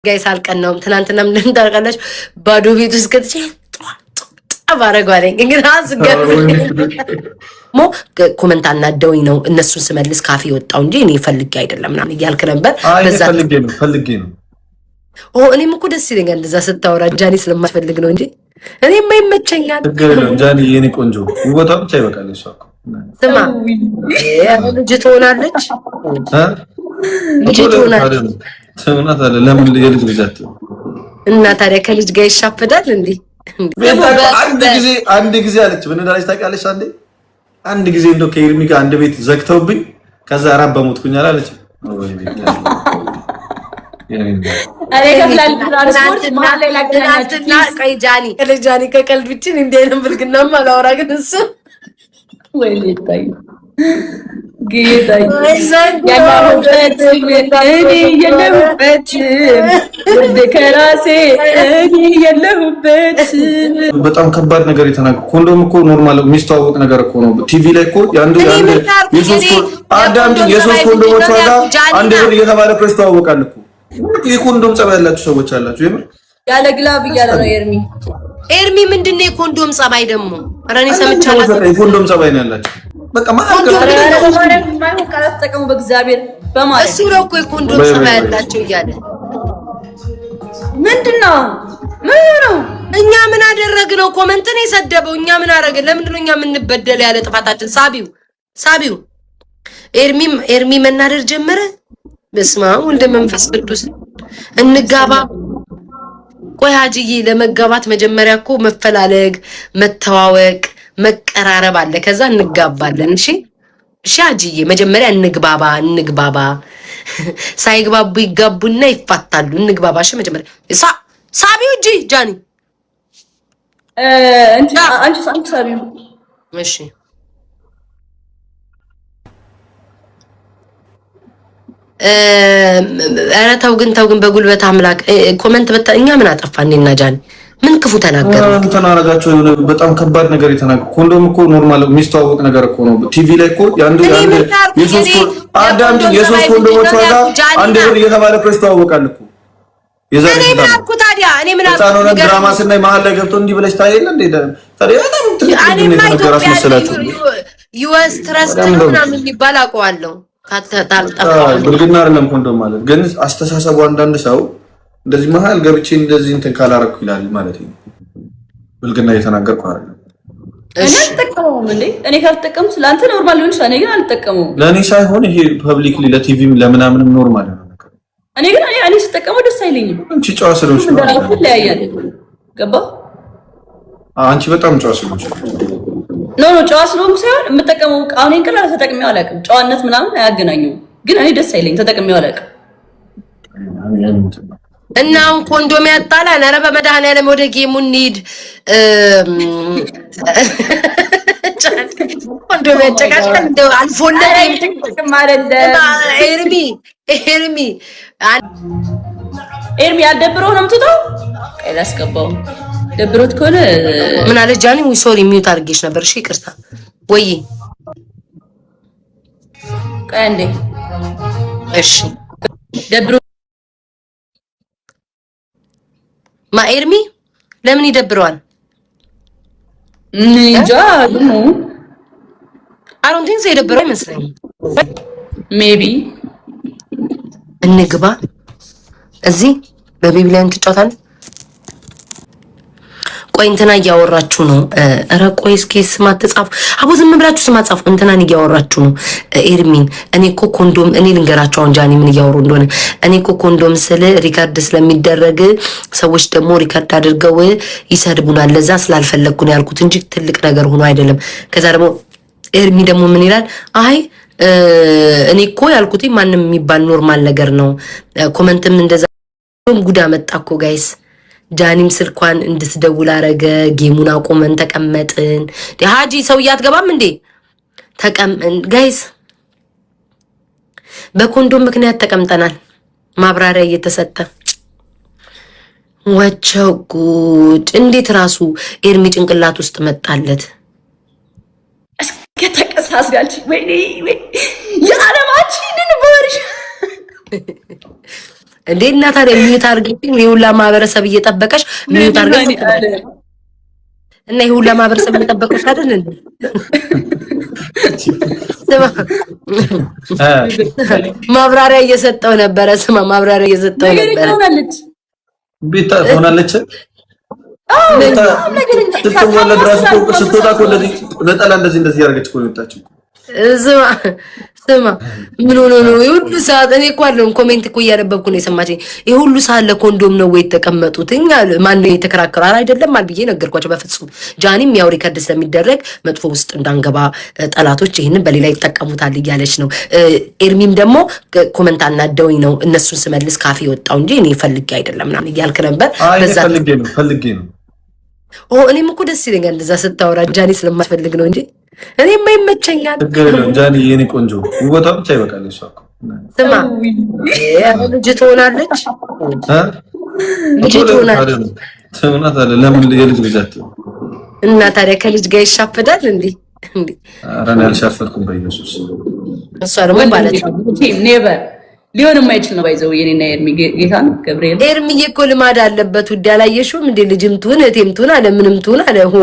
Guys አልቀናውም። ትናንትና ምን ታውቃላችሁ? ባዶ ቤት ውስጥ ገብቼ ጠብ አደረገዋለኝ። እንግዲህ ሞ comment አናደውኝ ነው እነሱን ስመልስ ካፌ ወጣው እንጂ እኔ ፈልጌ አይደለም ምናምን እያልክ ነበር። በዛ ፈልጌ ነው ፈልጌ ነው። ኦ እኔም እኮ ደስ ይለኛል እንደዛ ስታወራ። ጃኒ ስለማትፈልግ ነው እንጂ እኔማ ይመቸኛል። ችግር የለውም ጃኒ፣ የኔ ቆንጆ ውበቷ ብቻ ይበቃል። እሷ እኮ ስማ ልጅ ትሆናለች፣ ልጅ ትሆናለች። ለምን የልጅ ልጅ አትይም? እና ታዲያ ከልጅ ጋር ይሻፈዳል እንዴ? አንድ ጊዜ አንድ ጊዜ አለች፣ ምን እንዳለች ታውቂያለሽ? አንዴ አንድ ጊዜ እንደው ከኤርሚ ጋር አንድ ቤት ዘግተውብኝ ከዛ አራት በሞትኩኝ አላለች። ትናንትና ቆይ ጃኒ ጃኒ ከቀልድ ውጭ እንዲህ አይነት ብልግናማ አላወራ፣ ግን እሱ እኔ የለሁበትም ውድ ከራሴ እኔ የለሁበትም። በጣም ከባድ ነገር የተናገ ኮንዶም እኮ normal የሚስተዋወቅ ነገር እኮ ነው። ቲቪ ላይ እኮ የአንድ የሶስት አዳምጪኝ፣ የሶስት ኮንዶሞች ዋጋ 1 ብር እየተባለ እኮ ይስተዋወቃል እኮ። የኮንዶም ጸባይ ያላችሁ ሰዎች አላችሁ። የምር ያለ glove እያለ ነው ኤርሚ። ኤርሚ ምንድን ነው የኮንዶም ጸባይ ደግሞ? ኧረ እኔ ሰምቻለሁ። የኮንዶም ጸባይ ነው ያላችሁ። በቃ የማይሆን ቃላት ተጠቀሙ። በእግዚአብሔር በማለት እሱ ነው እኮ የኮንዶም ጸባይ ያላቸው እያለ ምንድን ነው ምን ነው? እኛ ምን አደረግነው? comment ን የሰደበው እኛ ምን አደረግን? ለምንድን ነው እኛ የምንበደል? ያለ ጥፋታችን ሳቢው ሳቢው ኤርሚም ኤርሚ መናደር ጀመረ። በስመ አብ ወልደ መንፈስ ቅዱስ እንጋባ። ቆይ ሀጅዬ፣ ለመጋባት መጀመሪያ እኮ መፈላለግ፣ መተዋወቅ፣ መቀራረብ አለ። ከዛ እንጋባለን። እሺ እሺ ሀጅዬ፣ መጀመሪያ እንግባባ እንግባባ። ሳይግባቡ ይጋቡና ይፋታሉ። እንግባባ። እሺ መጀመሪያ ሳቢው እጂ ጃኒ አንቺ ሳቢው። እሺ ኧረ ተው ግን ተው ግን፣ በጉልበት አምላክ comment በታ። እኛ ምን አጠፋ? እኔና ጃኒ ምን ክፉ ተናገርን? እንትን አደረጋቸው። የሆነ በጣም ከባድ ነገር የተናገ ኮንዶም እኮ normal የሚስተዋወቅ ነገር እኮ ነው። ቲቪ ላይ እኮ የአንድ የሶስት አዳምጪኝ፣ የሶስት ኮንዶሞች ዋጋ 1 ብር እየተባለ እኮ ይስተዋወቃል እኮ። እኔ ምን አልኩ ታዲያ? እኔ ምን አልኩ? ህፃን ሆነን ድራማ ስናይ መሀል ላይ ገብቶ እንዲህ ብለሽ ታየለ እንዴ? ታዲያ በጣም ትልቅ ነገር አስመሰላችሁ። US trust ነው ምናምን የሚባል አውቀዋለሁ። ብልግና አይደለም ኮንዶም ማለት ግን አስተሳሰቡ አንዳንድ ሰው እንደዚህ መሀል ገብቼ እንደዚህ እንትን ካላረኩ ይላል ማለት ነው። ብልግና እየተናገርኩ አይደለም። እኔ አልጠቀመውም እንዴ። እኔ ካልተጠቀምኩ ለአንተ normal ሊሆን ይችላል። እኔ ግን አልጠቀመውም። ለእኔ ሳይሆን ይሄ publicly ለቲቪም ለምናምንም normal ነው ነገር። እኔ ግን እኔ ስጠቀመው ደስ አይለኝም። አንቺ ጨዋ ስለሆንሽ ነው። ይለያያል። ገባ? አንቺ በጣም ጨዋ ስለሆንሽ No no፣ ጨዋ ስለሆንኩ ሳይሆን የምጠቀመው አሁን ይሄን ቀላል ተጠቅሜው አላውቅም። ጨዋነት ምናምን አያገናኙም። ግን እኔ ደስ አይለኝም፣ ተጠቅሜው አላውቅም። እና አሁን ኮንዶም ያጣላል። ኧረ በመድኃኒዓለም ወደ game ኡ እንሂድ። ኮንዶም ያጨቃጭቃል። እንደው አልፎለት ኤርሚ ኤርሚ ኤርሚ ያልደብረው ነው የምትወጣው? ቆይ ላስገባው። ደብሮት ከሆነ ምን አለ ጃኒ? ወይ sorry mute አድርጌሽ ነበር። እሺ ይቅርታ። ወይ ቆይ አንዴ። እሺ ደብሮ ማ ኤርሚ ለምን ይደብረዋል? እንጃ። I don't think የደብረው አይመስለኝም። Maybe እንግባ እዚህ በቢብሊያን ትጫወታለህ። ቆይ እንትና እያወራችሁ ነው። ኧረ ቆይ እስኪ ስም አትጻፉ። አቦ ዝም ብላችሁ ስም አትጻፉ። እንትናን እያወራችሁ ነው፣ ኤርሚን። እኔ እኮ ኮንዶም እኔ ልንገራችሁ አሁን ጃኒ ምን እያወሩ እንደሆነ። እኔ እኮ ኮንዶም ስል record ስለሚደረግ ሰዎች ደግሞ record አድርገው ይሰድቡናል። ለዛ ስላልፈለግኩ ነው ያልኩት እንጂ ትልቅ ነገር ሆኖ አይደለም። ከዛ ደግሞ ኤርሚ ደግሞ ምን ይላል? አይ እኔ እኮ ያልኩት ማንም የሚባል normal ነገር ነው። Comment ም እንደዛ ጉዳ መጣ እኮ guys። ጃኒም ስልኳን እንድትደውል አረገ። Game ኡን አቁመን ተቀመጥን። ሀጂ ሰውዬ አትገባም እንዴ? Guys በኮንዶም ምክንያት ተቀምጠናል። ማብራሪያ እየተሰጠ ወቸው ጉድ! እንዴት ራሱ ኤርሚ ጭንቅላት ውስጥ መጣለት? እስከ ተቀሳስጋልች ወይኔ የዓለማችንን ባርሽ። እንዴ? እና ታዲያ mute አድርጊኝ። የሁላ ማህበረሰብ እየጠበቀሽ mute አድርገሽ እና የሁላ ማህበረሰብ እየጠበቀሽ አይደል እንዴ? ስማ፣ ማብራሪያ እየሰጠው ነበረ። ስማ፣ ማብራሪያ እየሰጠው ነበረ። ቤታ ሆናለች። ስትወለድ ራሱ ስትወጣ እኮ እንደዚህ ነጠላ እንደዚህ እንደዚህ ያደረገች እኮ ነው የወጣችው። ስማ ስማ፣ ምን ሆኖ ነው የሁሉ ሰዓት? እኔ እኮ አይደለም፣ comment እኮ እያነበብኩ ነው የሰማችኝ። የሁሉ ሰዓት ለኮንዶም ነው ወይ የተቀመጡት? እኛ ማን ነው የተከራከሩ? ኧረ አይደለም አል ብዬ ነገርኳቸው። በፍጹም ጃኒም ያው record ስለሚደረግ መጥፎ ውስጥ እንዳንገባ ጠላቶች ይህንን በሌላ ይጠቀሙታል እያለች ነው። ኤርሚም ደግሞ comment አናደውኝ ነው እነሱን ስመልስ ካፌ ወጣው እንጂ እኔ ፈልጌ አይደለም ምናምን እያልክ ነበር። በዛ ፈልጌ ነው፣ ፈልጌ ነው። ኦ፣ እኔም እኮ ደስ ይለኛል እንደዛ ስታወራ። ጃኒ ስለማትፈልግ ነው እንጂ እኔማ ይመቸኛል። ችግር የለውም ጃኒ፣ የኔ ቆንጆ ውበቷ ብቻ ይበቃል። እሷ እኮ ስማ፣ ልጅ ትሆናለች፣ ልጅ ትሆናለች። ትሆናለች። ለምን የልጅ ልጅ አትሆንም? እና ታዲያ ከልጅ ጋር ይሻፈዳል እንዴ? እንዴ? ኧረ እኔ አልሻፈድኩም በኢየሱስ። እሷ ደግሞ ማለት ነው Never፣ ሊሆን የማይችል ነው። ባይዘው የኔና ኤርሚ ጌታ ነው ገብርኤል። ኤርሚዬ እኮ ልማድ አለበት ውድ፣ አላየሽውም እንዴ? ልጅም ትሁን እህቴም ትሁን አለ፣ ምንም ትሁን አለ። ሆ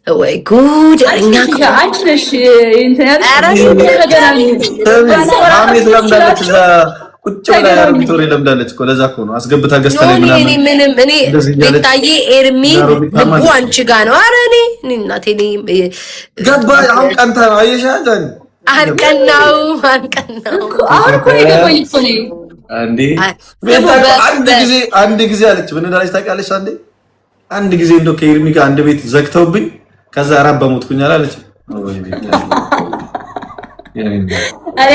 ወይ ጉድ! እኛ አንቺ ነሽ እንትን ያልሽ። ሀሜት ለምዳለች፣ እዛ ቁጭ ብላ የአሮጊት ወሬ ለምዳለች እኮ። ለዛ እኮ ነው አስገብታ ገዝታ ላይ እኔ ምናምን ምንም እኔ ቤታዬ ኤርሚ ልቡ አንቺ ጋ ነው። ኧረ እኔ እናቴ እኔ ገባ። አሁን ቀንታ ነው፣ አየሽ ጃኒ? አልቀናውም፣ አልቀናውም። አሁን እኮ ነው የገባኝ እኮ ነው። አንዴ ቤታ አንድ ጊዜ፣ አንድ ጊዜ አለች፣ ምን እንዳለች ታውቂያለሽ? አንዴ አንድ ጊዜ እንደው ከኤርሚ ጋር አንድ ቤት ዘግተውብኝ ከዛ አራት በሞትኩኝ አላለች? ወይ ቤታ! እኔ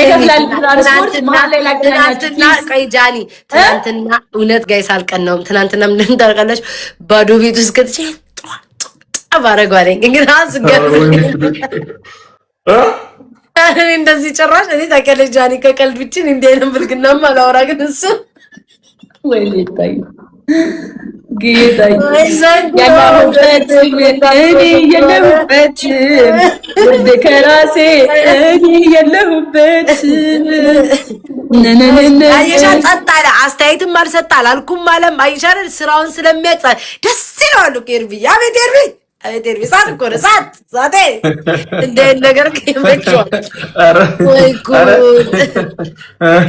እከፍላለሁ ትራንስፖርት መሀል ላይ ላገናኛችሁ። ትናንትና ቆይ ጃኒ፣ ትናንትና እውነት guys አልቀናውም። ትናንትና ምን ታውቃለች? ባዶ ቤት ውስጥ ከትቼ ጠብ አደረገዋለኝ። እንግዲህ አስገርም እኔ እንደዚህ ጭራሽ እኔ ታውቂያለሽ ጃኒ፣ ከቀልድ ውጭ እኔ እንዲህ አይነት ብልግናማ አላወራ፣ ግን እሱ ወይ ጌታዬ፣ ጌታዬ፣ ያለሁበትም እኔ የለሁበትም፣ ወደ ከራሴ እኔ የለሁበትም። ነነነነ አየሻ፣ ጸጥ አለ። አስተያየትም አልሰጠ አላልኩም አለም። አይሻ፣ ስራውን ስለሚያውቅ ደስ ይለዋል እኮ ኤርሚ። አቤት ኤርሚ፣ አቤት ኤርሚ፣ ሳት እኮ ነው፣ ሳት ሳቴ እንዲህ አይነት ነገር እኮ ይመቸዋል። ወይ ጉድ!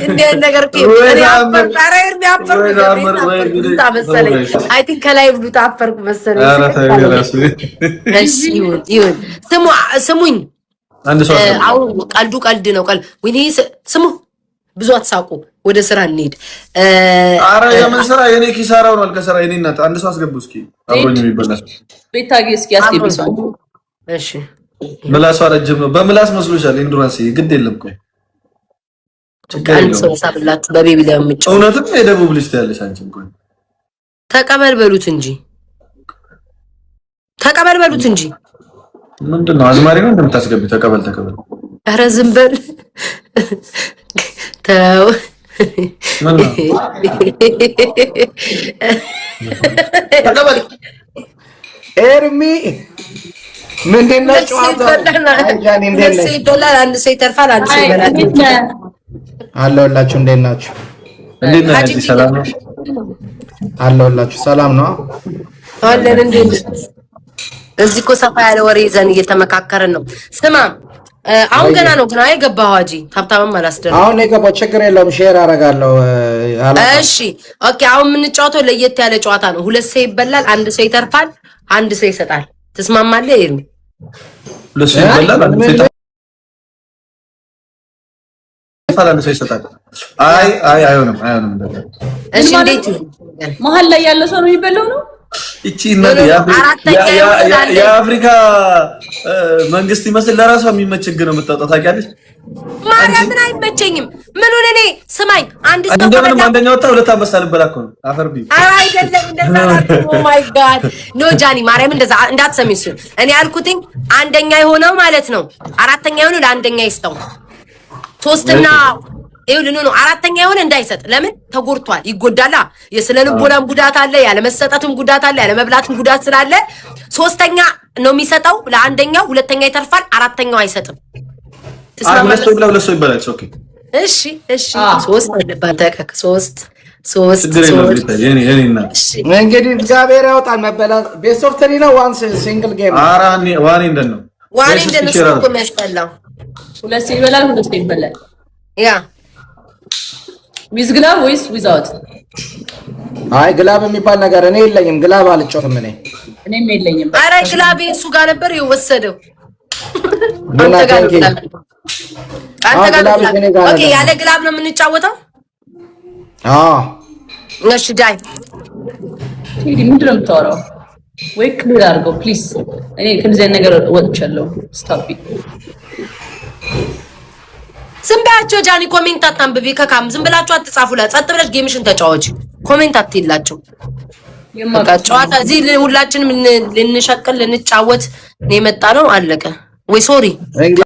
እንዲህ አይነት ነገር እኮ እኔ አፈርኩ። ኧረ ኤርሚ አፈርኩ፣ ገብርኤል አፈርኩ። ልውጣ መሰለኝ። I think ከላይ ልውጣ፣ አፈርኩ መሰለኝ። እሺ ይሁን ይሁን። ስሙ፣ ስሙኝ። አንድ ሰው አሁን ቀልዱ ቀልድ ነው። ቀልድ ወይኔ፣ ስሙ፣ ብዙ አትሳቁ። ወደ ስራ እንሂድ። አረ የምን ስራ? የኔ ኪሳራ ሆኗል። ከስራ የኔ እናት አንድ ሰው አስገቡ እስኪ አብሮኝ የሚበላ ሰው። ቤታጌ እስኪ አስገቢ ሰው። እሺ። ምላሷ ረጅም ነው። በምላስ መስሎሻል? Endurance ግድ የለም። ቆይ ችግር አንድ የለውም። ሰው ሳብላችሁ በ baby ላይ የምጫወት እውነትም የደቡብ ልጅ ትያለሽ አንቺ እንኳን። ተቀበል በሉት እንጂ፣ ተቀበል በሉት እንጂ። ምንድን ነው፣ አዝማሪ ነው እንደምታስገቢ? ተቀበል ተቀበል። ኧረ ዝም በል ተው። ምን ነው? ተቀበል። ኤርሚ፣ ምንድን ነው ሁለት ሰው ጨዋታው? ይበላል፣ አይ ጃኒ፣ እንዴት ሁለት ሰው ነሽ? ይበላል፣ አንድ ሰው ይተርፋል፣ አንድ ሰው ይበላል። አለሁላችሁ። እንዴት ናችሁ? እንዴት ነህ? ሀጂ። ሀጂ፣ ሰላም ነው? አለሁላችሁ። ሰላም ነው? አለን። እንዴት ነህ? እዚህ እኮ ሰፋ ያለ ወሬ ይዘን እየተመካከርን ነው። ስማ፣ አሁን ገና ነው ገና የገባኸው ሀጂ፣ tap tap ም አላስደረግም። አሁን የገባው ችግር የለውም። Share አደርጋለሁ። አላውቅም። እሺ okay። አሁን የምንጫወተው ለየት ያለ ጨዋታ ነው። ሁለት ሰው ይበላል፣ አንድ ሰው ይተርፋል፣ አንድ ሰው ይሰጣል። ትስማማለህ ኤርሚ? ሁለት ሰው ይበላል፣ አንድ ሰው ይተርፋል፣ አንድ ሰው ይሰጣል። አይ አይ፣ አይሆንም አይሆንም። እንደዛ እሺ ማለት እንዴት ነው? ይሁን? መሀል ላይ ያለ ሰው ነው የሚበላው ነው። እቺ እናት አራተኛ ይሆናል። የአፍሪካ መንግስት ይመስል ለራሷ የሚመች ህግ ነው የምታወጣው። ታውቂያለሽ? ማርያምን አይመቸኝም። ምኑን እኔ ስማኝ፣ አንድ ሰው እንደምንም ከበላ አንደኛ ወጣ ሁለት አንበሳ ልበላ እኮ ነው። አፈር ቢ ኧረ አይደለም፣ እንደዛ አላልኩም። Oh my God, no ጃኒ፣ ማርያም እንደዛ እንዳትሰሚ። እሱን እኔ ያልኩትኝ አንደኛ የሆነው ማለት ነው። አራተኛ የሆነው ለአንደኛ ይስጠው። ሶስትና ይኸውልህ፣ no no፣ አራተኛ የሆነ እንዳይሰጥ። ለምን? ተጎድቷል፣ ይጎዳላ። የስነ ልቦናም ጉዳት አለ፣ ያለመሰጠትም ጉዳት አለ፣ ያለመብላትም ጉዳት ስላለ ሶስተኛ ነው የሚሰጠው ለአንደኛው፣ ሁለተኛ ይተርፋል፣ አራተኛው አይሰጥም። ሁለት ሰው ይብላ፣ ሁለት ሰው ይበላል። Okay። እሺ እሺ፣ ሶስት አለብህ አንተ፣ ሶስት ሶስት። ችግር የለውም። ሶስት። ቤታ፣ የኔ እናት። እሺ። እንግዲህ እግዚአብሔር ያውጣል። መበላት best of three ነው one single game ነው? ኧረ one and done ነው። One and done ነው እኮ የሚያስጠላው። ሁለት ሰው ይበላል፣ ሁለት ሰው ይበላል። Yeah. With glove ወይስ without? አይ፣ glove የሚባል ነገር እኔ የለኝም። Glove አልጫወትም እኔ። እኔም የለኝም። አረ glove እሱ ጋር ነበር የወሰደው። ቡና። አንተ ጋር ነው Thank you. Glove። አንተ ጋር ነው Glove Glove። እኔ ጋር Okay. ነው። ያለ glove ነው የምንጫወተው። አዎ። እሺ ዳይ። ቴዲ፣ ምንድን ነው የምታወራው? ወይ clear አድርገው please። እኔ ከእንደዚህ አይነት ነገር ወጥቻለሁ። Stop. ዝም በያቸው ጃኒ፣ comment አታንብቢ። ከካም ዝም ብላችሁ አትጻፉ። ጸጥ ብለሽ game ሽን ተጫወች። Comment አትይላቸው። በቃ ጨዋታ እዚህ ሁላችንም ልንሸቅል ልንጫወት ነው የመጣ ነው። አለቀ ወይ? Sorry. እንግዲህ